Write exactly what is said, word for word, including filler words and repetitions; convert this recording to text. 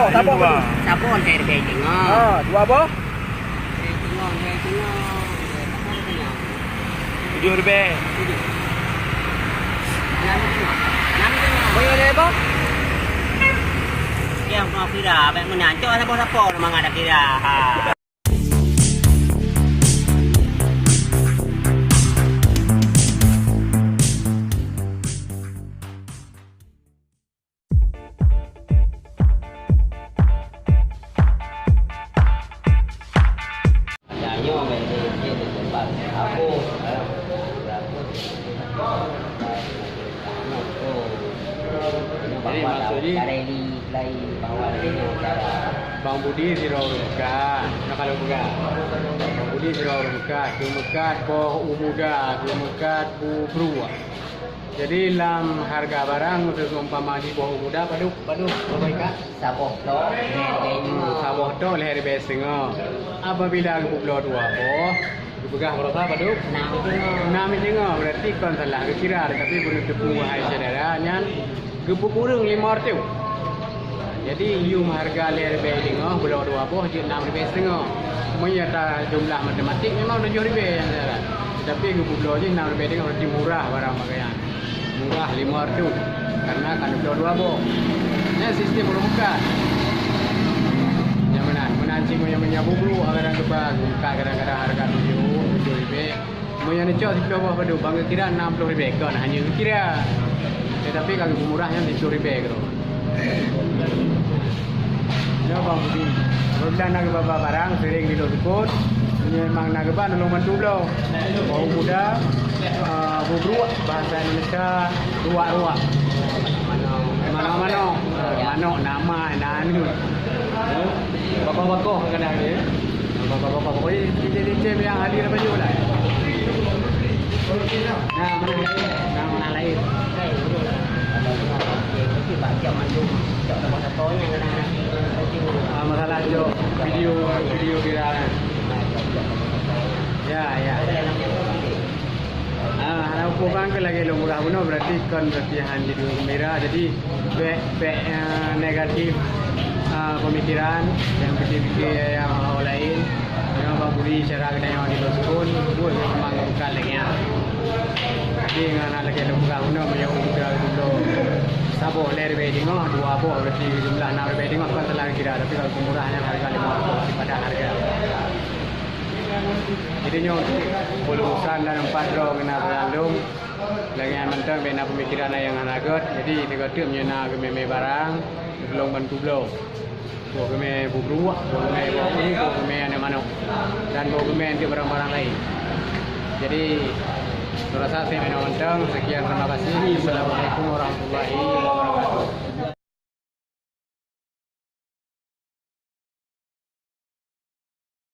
Saboh dua. Saboh lhèe ribèe singoh. Ha, dua boh? Lhèe singoh, lhèe singoh. Tujoh ribèe. Tujoh. Nam singoh. Nam singoh. Boh lhèe boh? Nyang mau kira, bèk meunan. Cok saboh-saboh nama ada kira. Ha. Jadi, maksud jih, Bang Budi sidroe ureueng meukat. Nah, kalau peugah, Bang Budi sidroe ureueng meukat. Geumeukat boh u muda, geumeukat bu bruek. Jadi, lam hareuga barang, seumpama jih boh u muda, padub, padub, Bapak Ika? Saboh tok, lhèe ribèe singoh. Saboh tok, lhèe ribèe singoh. Apabila geupubloe dua boh, geupeugah baroesa padub? Nam singoh. Nam singoh, berarti kon salah geukira, tetapi beuneuteupeu, wahai syedara, nyan geupeukureueng limong reutôh. Jadi, yum hareuga lhèe ribèe singoh, bloe dua boh, jeuet nam ribèe singoh. Meunyoe tajumlah matematik, memang tujoh ribèe nyang salah. Tetapi geupubloe jih nam ribèe singoh, berarti murah barang pakaian. Murah limong reutôh, karena ka neubloe dua boh. Nyan sistem ureueng meukat. Nyang meunan, meunan cit meunyoe, meunyoe bu bruek kadang-kadang geuba, geumeukat kadang-kadang hareuga tujoh, tujoh ribèe. Meunyoe neucok siplôh boh padub, ban geukira nam plôh ribèe, kon hana geukira. Tetapi ka geupeumurah nyan siplôh ribèe keudroe. Nyoe Bang Budi, apabila na geuba barang, sering dilôn seupôt. Meunyoe memang na geuba, lôn bantu bloe. Boh u muda, eh, bu bruek, bahasa Indonesia, ruak-ruak. Manok-manok, eh, manok, nama, nanu. Bakoh-bakoh kadang dia. Bakoh-bakoh. Pokoknya, licin-licin yang ahli dapat jual lah. Nah, mana lain? Nah, mana lain? Ah, masalah jok video, video viral kan. Ya, ya. Ah, hana peue bang, keu lagèe lôn peugah bunoe, berarti kon berarti han jeuet geumbira. Jadi, bèk, bèk, eh, negatif, eh, pemikiran, dan pikir-pikir nyang hal laén. Nyoe Bang Budi cara geutanyoe di Luskun, buet memang bukan lagèe nyan. Jadi, ngon hana lagèe lôn peugah bunoe, meunyoe udah dulu saboh lhèe ribèe singoh, dua boh berarti jumlah enam ribèe singoh, kon salah kira, tapi kalau pemurah nyan harga lima ratus, sipadan harga. Jadi nyoe, peulusan dan empat droe keunan beulandong. Lagèe nyan mantong bèk na peumikiran nyang hana gèt. Jadi sigoe teuk meunyoe na geumè-mè barang, tolong bantu bloe. Boh geumè bu bruek, boh geumè boh u, boh geumè aneuk manok, dan boh geumè untuk barang-barang lain. Jadi, lôn rasa sép mantong. Sekian, terima kasih. Assalamualaikum warahmatullahi